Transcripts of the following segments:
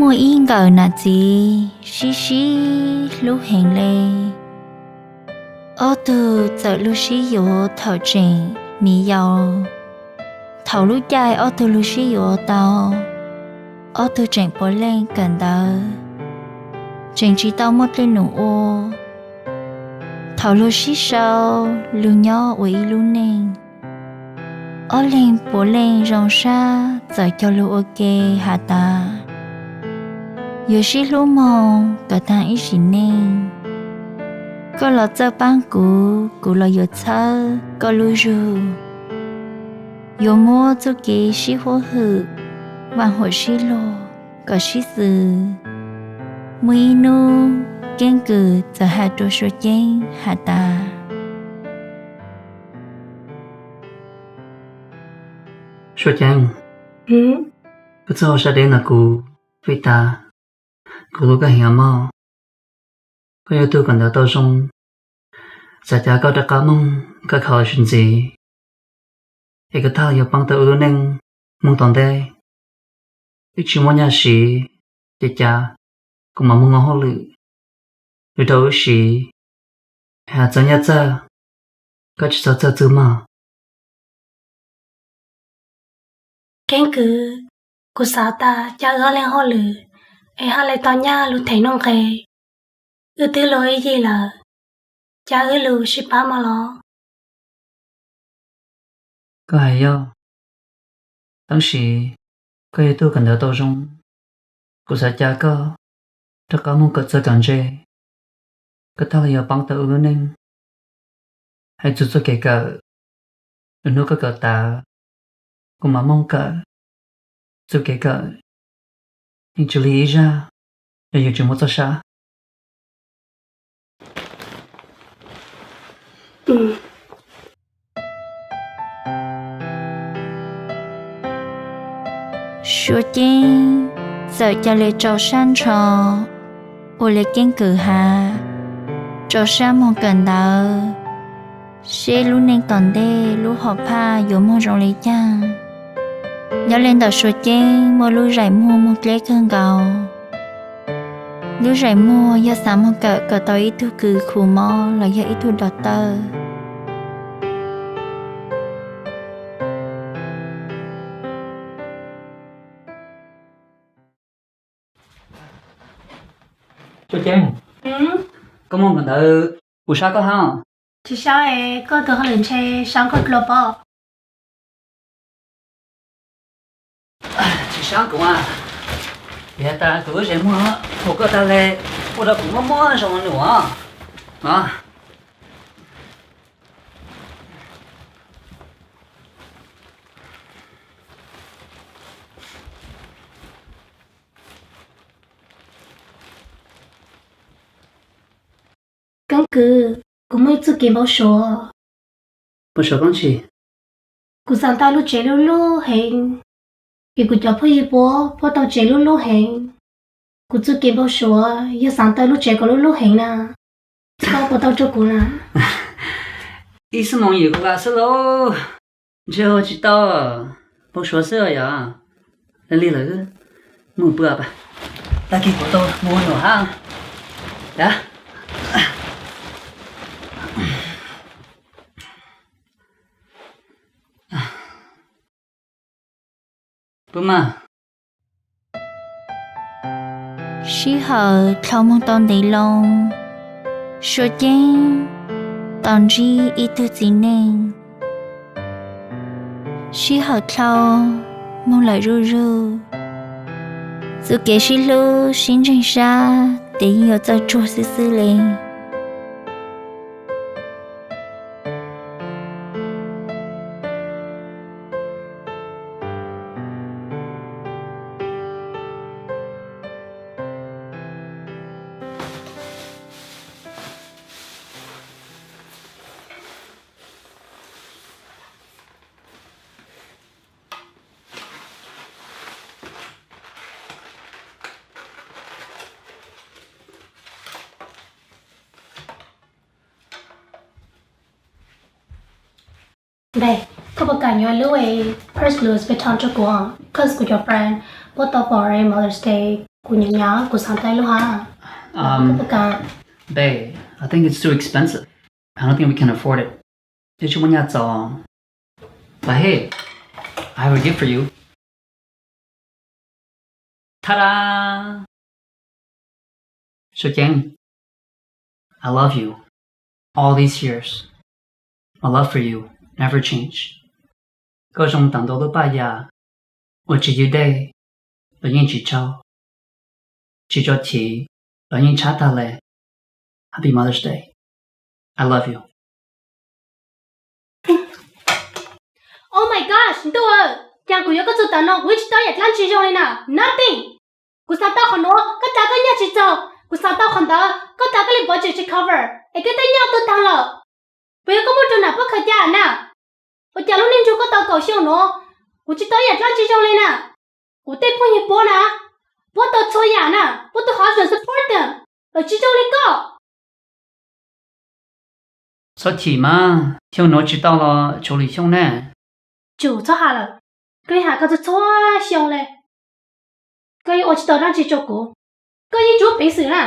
Muaj ib nkawm nam txiv sib sib hlub heev le. Ob tug txawm lug sib yuav thaum tseem miv yau. Thaum lub caij ob tug lug sib yuav tau, ob tug tseem puav leej kawm ntawv, tseem tsis tau muaj dlej num ua. Thaum lug sib sau, lug nyob ua ib lub neej, ob leeg puav leej zoo sab txawm cog lug ua ke has tas, yuav sib hlub moog kom taag ib sim neej. Koj los txawj paab kuv, kuv los yuav txhawb koj lub zug. Yuav muab txuj kev sib huab hwm, vaaj huam sib luag kom sib xws. Muaj ib nub, Keeb Kwm txawm has rua Sua Ceeb has tas, Sua Ceeb, koj txhob ua sab deb ntawm kuv fij tas, kuv hlub koj heev os mog. Koj yog tug kawm ntawv tau zoo, xav ca koj rov qab moog kawm khov tsis ntxiv, es koj txhaj yuav paab tau wb lub neej moog tom ntej. Wb tsis muaj nyaj siv, ces ca kuv mam moog ua hauj lwm, wb rau wb siv, has txog nyaj txag, koj tsis txhob txhawj txug mog. Keeb Kwm, kuv xav tas ca wb ob leeg hauj lwm es haj le tau nyaj lug them nuj nqes. Wb twb luag ib yig lawm, ca wb lug sib pab mog los. Koj hais yog, tab sis koj yog tug kawm ntawv tau zoo, kuv xav ca koj rov qab moog kawm txawj kawm ntse, koj txhaj le yuav paab tau wb lub neej. Hais txug txuj kev kawm, lwm nub koj kawm tas, kuv mam moog kawm. Txuj kev kawm yeej tsi lig ib zag yog yus tsis muaj txoj sab. Sua Ceeb txawm ca le rau sab nrho, ua le Keeb Kwm has, rau sab moog kawm ntawv, seb lub neej tom ntej lub hom phaj yuav moog zoo le caag. Nyob le ntawm Sua Ceeb muaj lub zaim muag moog dleb kawg nkaus. Lub zaim muag yog xav moog kawm kom tau ib tug kws khu mob los yog ib tug doctor. Sua Ceeb, koj moog kawm ntawv puas sab koj hab? Tsis sab es koj tus hauj lwm ntshe sab koj dlua pob. Tsis sab kuv mas, vim has tas kuv lub zaim muag hu koj tag le, ua rau kuv mob mob zoo num os. Keeb Kwm, kuv muaj ib txuj kev npau suav. Npau suav dlaab tsi? Kuv xaav tau lub tsev lub lub heev, vim kuv cov phooj ywg puab puab tau tsev lub lub heev. Kuv txuj kev npau suav yog xaav tau lub tsev kom lub lub heev na. Koj puas tau rua kuv na? Ib xuab moos yim kuv vam xwb lauj, ntshe ua tsis tau, npau suav xwb yom. Lig lig lawm, mus pw pab, tag kis kuv tau mus nuam hab. Sij hawm dlhau moog tau ntev loo, Sua Ceeb tau ntsib ib tug txiv neej. Sij hawm dlhau moog lawm zuj zug, txuj kev sib hlub sib ntseeg sab tes yeej yuav txawj tsuag xwb xwb le. Koj puas kam yuav lub purse Louis Vuitton rua kuv? Cause kuv cov friend puab tau pom Mother's Day Kuv nyiam nyiam, kuv xav tau ib lub hab. Um, Babe, I think it's too expensive. I don't think we can afford it. Twb tsis muaj nyaj txaus. But hey, I have a gift for you. Ta-da! Suab Ceeb, I love you. All these years, my love for you never changed. Koj zoo tag ntua lub paj yas uas tsis yws dej los yeej tsis tsaug, tsis tso chiv los yeej tshab tag le. Happy Mother's Day. I love you. Oh my gosh, ntuj, cas kuv yuav koj txug tav no kuv yeej tsis tau yam dlaab tsi zoo li na. Nothing. Kuv xav tau qhov nuav, koj tas koj nyaj tsis txaug. Kuv xav tau qhov ntawd, koj tas koj li budget tsis cover, es koj tej nyaj tuag taag lawm. Puas yog koj muaj rau nam puab khaws ca na? Ua cas lub neej nrug koj tau kaum xyoo nuav, kuv tsis tau yam dlaab tsi zoo li na? Kuv tej phooj ywg puab na, puab tau txhua yam na, puab tug husband support them, lawv tsis zoo li koj. Txhob chim mas, xyoo nuav tsis tau los tshuav lwm xyoo ne. Tsum txhob has lawm, koj yeej has koj txhua txhua xyoo le. Koj yeej ua tsis tau dlaab tsi rau kuv, koj yeej tsuab peev xwm na.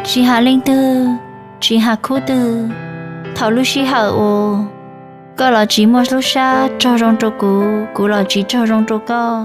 Tsis has leej twg, tsis has khub twg, thaum lub sij hawm uas koj los tsis muaj lub sab raug zoo rau kuv, kuv los tsis raug zoo rau koj,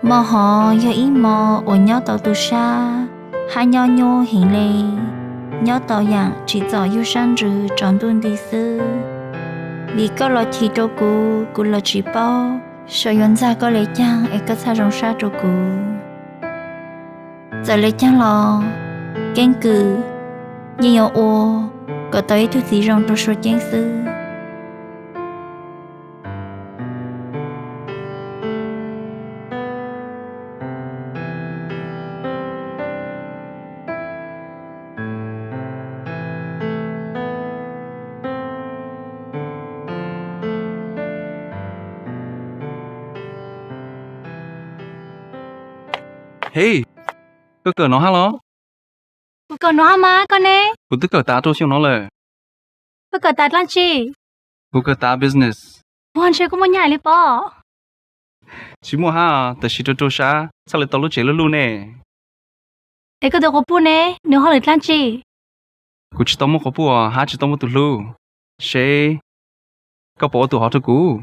mo hov yog ib mo uas nyob tau tu sab, hab nyob nyuaj heev le, nyob tau yaam tsim txom yug sab ntsws tsaus ntuj nti xwb. Vim koj los chim rau kuv, kuv los tsis paub saum yuav ntxag koj le caag es koj txhaj zoo sab rau kuv. Txawm le caag los, keeb kwm yeej yuav ua kom tau ib tug txiv zoo rau Suab Ceeb xwb. Hey, koj kawm no hab los? Kuv kawm no hab mas, koj ne? Kuv twb kawm tas rau xyoo no lawm. Koj kawm tas dlaab tsi? Kuv kawm tas business. Ua, ntshe kuj muaj nyaj li pob. Tsis muaj hab, tab sis rau rau sab txhaj le tau lub tsev luj luj ne. Es koj tus quas puj ne, nws hauj lwm dlaab tsi? Kuv tsis tau muaj quas puj hab tsis tau muaj tus hlub. Seb koj puas ua tus hov rau kuv?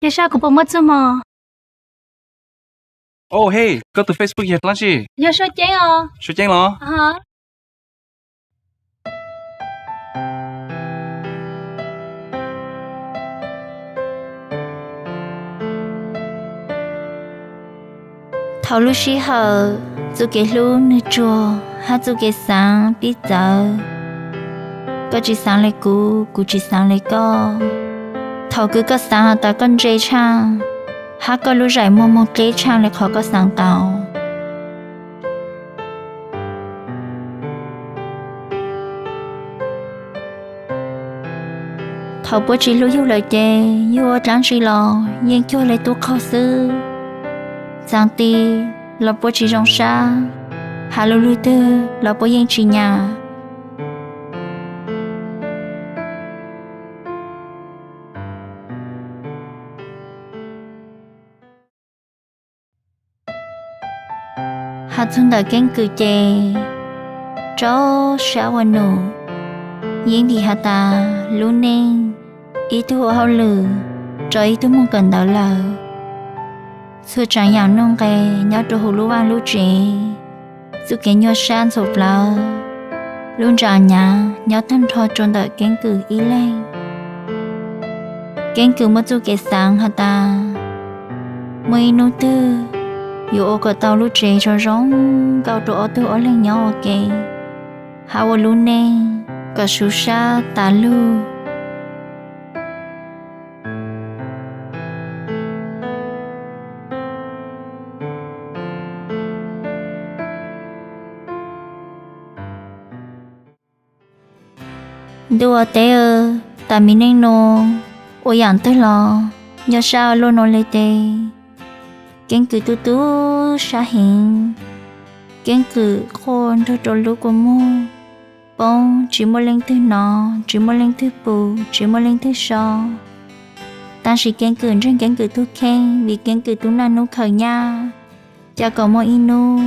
Yog sab kuv puas muaj txuj mog? Oh hey, koj tus Facebook yog dlaab tsi? Yog Suab Ceeb os. Suab Ceeb los? Thaum lub sij hawm txuj kev hlub nwg tsuag hab txuj kev xaav pib txawv, koj tsis xaav le kuv, kuv tsis xaav le koj. Thaum kws koj xaav has tas koj ntse tshaaj, hab koj lub zaim muag moog dleb tshaaj le qhov koj xaav tau. Thaum puab tsis hlub yug lawm ces yug ua dlaab tsi los yeej cuag le tub qaug xwb. Xaav ti los puab tsis zoo sab, has lug lug twg los puab yeej tsis nyam. Has txug ntawm keeb kwm ces, rau sab ua num, yeej vim has tas lub neej ib tug ua hauj lwm, rau ib tug moog kawm ntawv lawm. Txhua tsaam yaam nuj nqes nyob rua huv lub vaaj lub tsev, txuj kev nyuaj sab ntxhuav plawv, lub ntsa nyav nyob taag nrho rua ntawm keeb kwm ib leeg. Keeb kwm muaj txuj kev xaav has tas, muaj ib nub twg yuav ua kom tau lub tsev zoo zoo nkauj rua ob tug ob leeg nyob ua ke, hab ua lub neej kom sub sab tas lug. Ntuj ua teb, tas mi neej nuav ua yaam twg los nyuaj sab ua luaj nuav le teb. Keeb kwm tu tu sab heev, Keeb kwm quaj nrog rau lub kua muag poob, tsis muaj leej twg hnov, tsis muaj leej twg pum, tsis muaj leej twg so. Tab sis Keeb kwm ntseeg Keeb kwm tus kheej, vim Keeb kwm tub naj hnub khaws nyaj, cas kom muaj ib hnub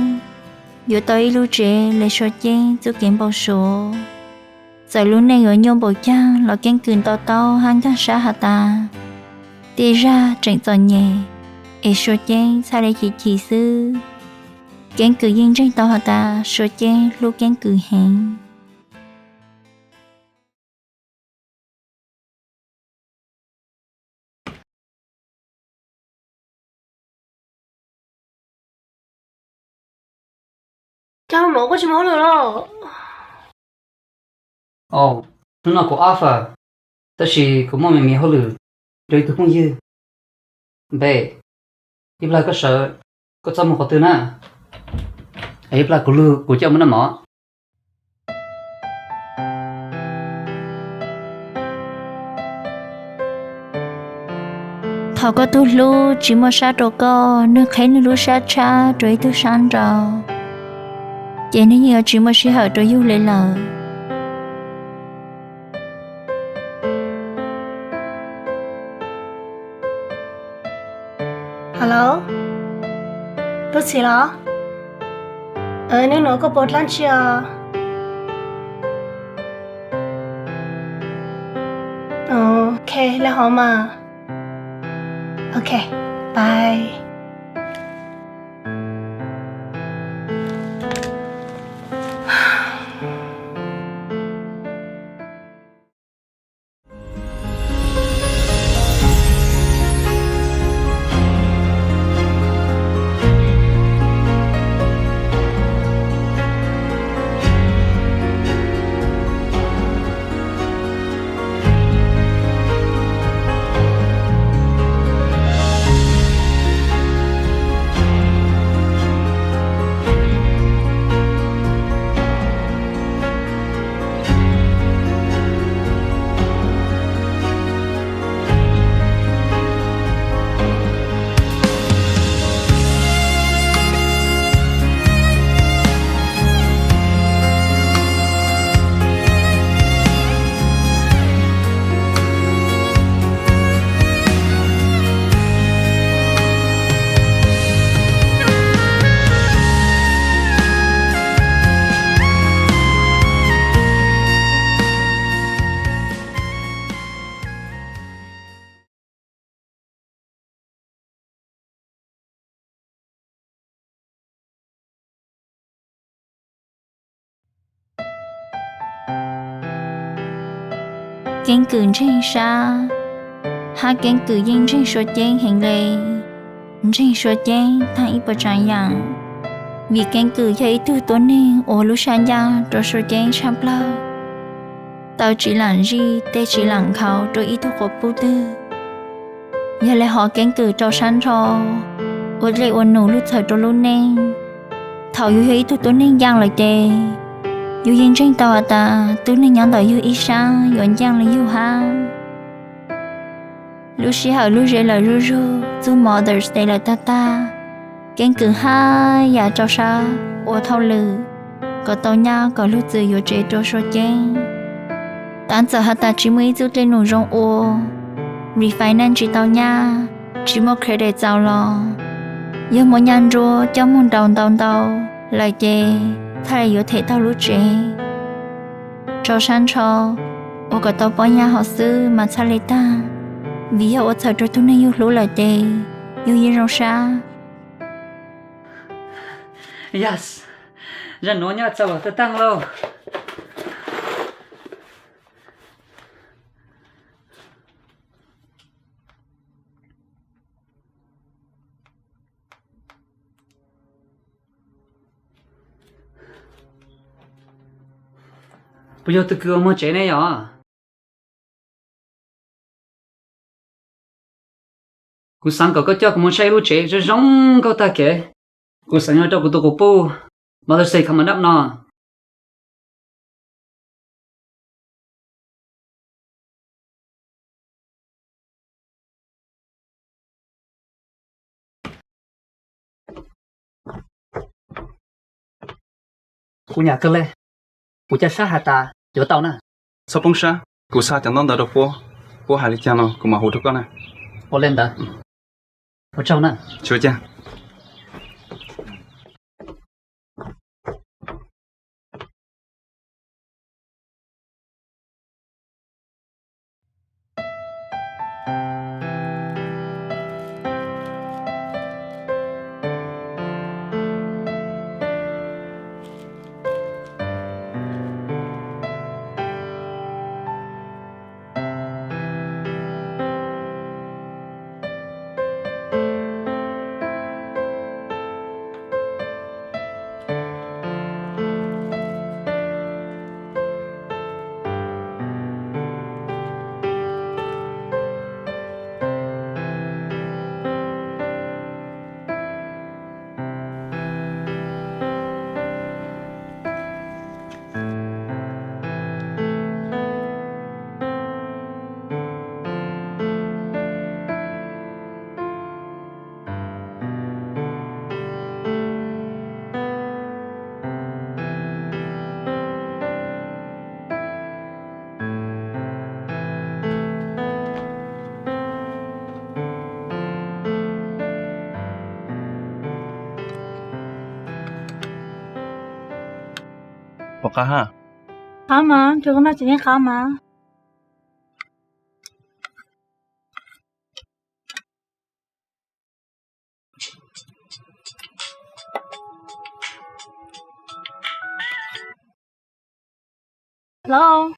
yuav tau ib lub tsev li Suav Ceeb txuj kev npau suav. Txawm lub neej yuav nyuaj npaum caag los Keeb kwm nto taub hab nkaag sab has tas tej zag tseem txom nyem, es Suav Ceeb txhaj le chim chim xwb. Keeb kwm yeej ntseeg tau has tas Suav Ceeb hlub Keeb kwm heev. Cas mov koj tsis muaj hauj lwm los? Aub, hnub no kuv off, tab sis kuv muaj me me hauj lwm rau ib tug phooj ywg. Npe, ib plag koj sawv, koj txhob mus qhov twg na. Ib plag kuv lug kuv coj mus noj mov. Thaum koj tug hlub tsis muaj sab rau koj, nwg qheb nwg lub sab tshab rau ib tug sab nraud, ces nwg yeej yuav tsis muaj sij hawm rau yug le lawm. Hello, tub txhim los? Nub nuav koj puas dlaab tsi os? Ok, le hov mas. Ok, bye. Keeb kwm ntseeg sab, hab Keeb kwm yeej ntseeg Suav Ceeb heev le. Ntseeg Suav Ceeb taag ib puas tsaav yaam, vim Keeb kwm yog ib tug tuab neeg ua lub sab ncaj rua Suav Ceeb tshaj plawg, taw tsis laam zij, tej tsis laam nkhaus rua ib tug quas puj twg. Yog le hov Keeb kwm rau sab nrho ua dlej ua num lug txhawm rua lub neej. Thaum yug yog ib tug tuab neeg ncaaj lawm ces yug yeej ntseeg tau has tas tuab neeg nyob ntawm yug ib sab yuav ncaaj le yug hab. Lub sij hawm lub zeb lawm zuj zug, txug Mother's Day lawm tag tag, Keeb kwm haj yam rau sab ua thauj lwm kom tau nyaj kom lug txwm yuav tsev rua Suav Ceeb. Tab txawm has tas tsis muaj ib txuj dlej num zoo ua, refinance tsis tau nyaj, tsis muaj credit txaus los yog muaj nyaj nruab coj moog ntaus ntau ntau lawm ces txhaj le yuav them tau lub tsev. Rau sab nrho ua kom tau pob nyaj hov xwb mas txhaj le tag, vim yog ua txhawm rua tug neeg yug hlub lawm ces yug yeej zoo sab. Yes, zaj nuav nyaj txaus taag taag lauj. Puas yog tug kws ua muag tsev ne yog? Kuv xaav kom koj coj kuv moog saib ib lub tsev zoo zoo nkauj tag kev. Kuv xaav yuav rau kuv tus quas puj Mother's Day kho mas dab no. Kuv nyam kawg li, kuv cia sab has tas yuav tau na. Txhob poob sab, kuv xa cov ntaub ntawv rau puab, puab hais li cas no kuv mam hu rau koj na. Ua li ntawd, ua tsaug na. Tsis ua cas. Puas qab hab? Qab mas, rau koj noj tsev neeg qab mas. Los,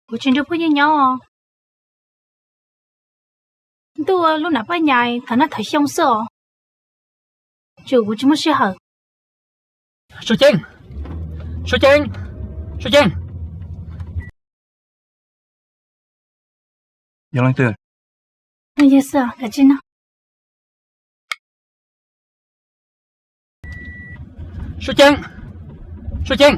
kuv tsis nrog phooj ywg nyob. Ntuj, lub nam paj nyais thov noj thov xyoo xwb os. Tsum kuv tsis muaj sij hawm. Suab Ceeb, Suab Ceeb, Suab Ceeb. Yog leej twg? Yog xwb, kav tsij noj. Suab Ceeb, Suab Ceeb.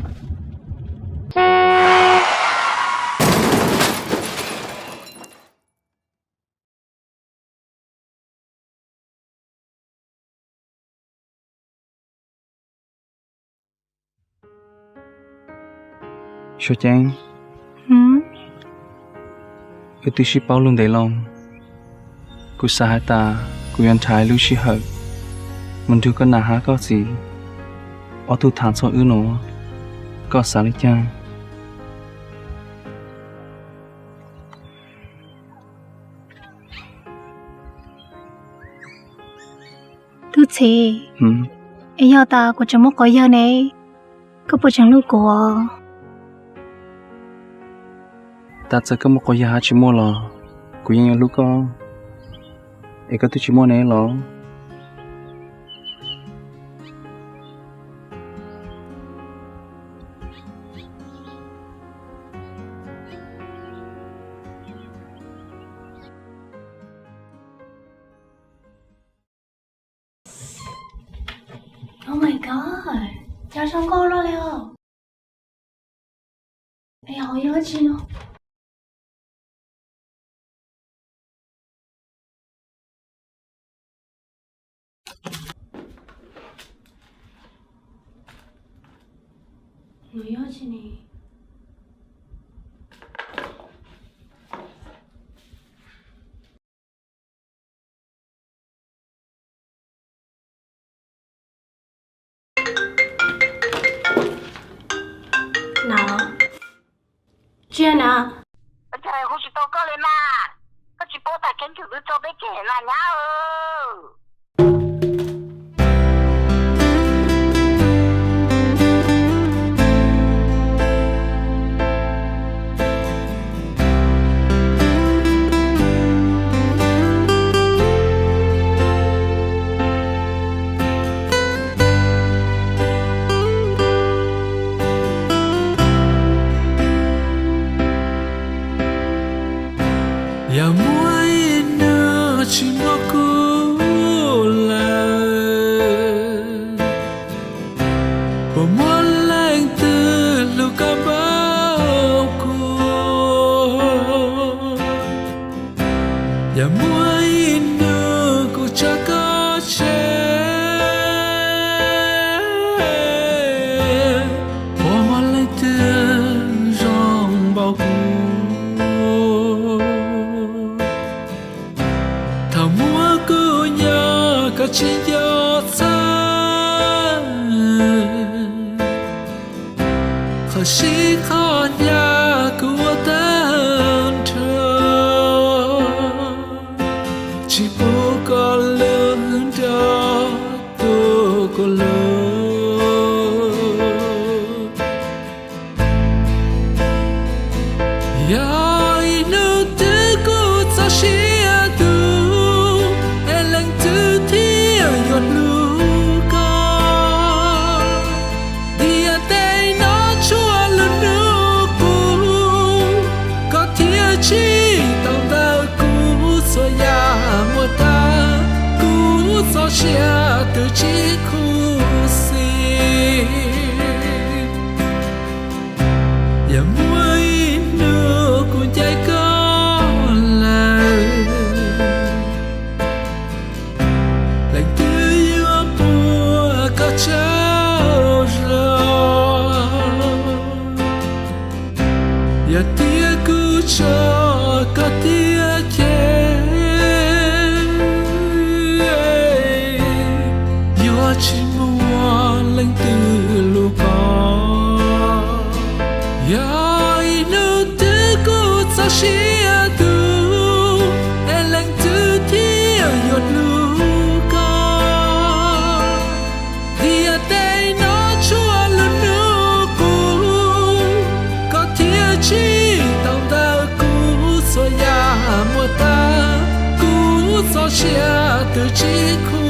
Suab Ceeb, wb twb sib paub lug ntev loo, kuv xav has tas kuv yuav nrhav lub sij hawm mus nrug koj nam hab koj txiv ob tug thaam txog wb nuav, koj xav le caag? Tub txhib, es yog tas kuv tseem muaj quas yawg ne, koj puas tseem hlub kuv? Tas txawm koj muaj quas yawg hab tsis muaj los kuv yeej yuav hlub koj, es koj twb tsis muaj ne los? Oh my God, cas zoo nkauj luaj li os. Es hauv yog dab tsi no? Nws yog dab tsi ne? Na, Tsiaj na. Hu tsis tau koj li mas, koj tsis paub tas keeb kwm twb tso peb ceg na nyab. Yog muaj ib hnub tsis muaj kuv, rau kuv. Thaum muaj kuv nyob koj tsis nco txhawj, qhov sib qhov hnyav kuv ua tag nrho, tsis pub koj lub nroog tu kuv lub. Yog ib hnub twg kuv txoj sia tu, es leej twg thiaj yuav hlub koj? Tiam tej no tsuas lub hnub qub, koj thiaj tsis tau ntawm kuv txhua yam muaj tag, kuv txoj sia twb tsis khuv xim. Yog muaj ib hnub kuv ncaim koj lawm, leej twg yuav puag koj tsaug zog? Yog tias kuv tso koj tiag ces yuav tsis muaj leej twg hlub koj. Yog ib hnub twg kuv txoj sia tu, es leej twg thiaj yuav hlub koj? Tiam tej no tsuas lub hnub qub, koj thiaj tsis tau ntawm kuv txhua yam muaj tag, kuv txoj sia twb tsis khuv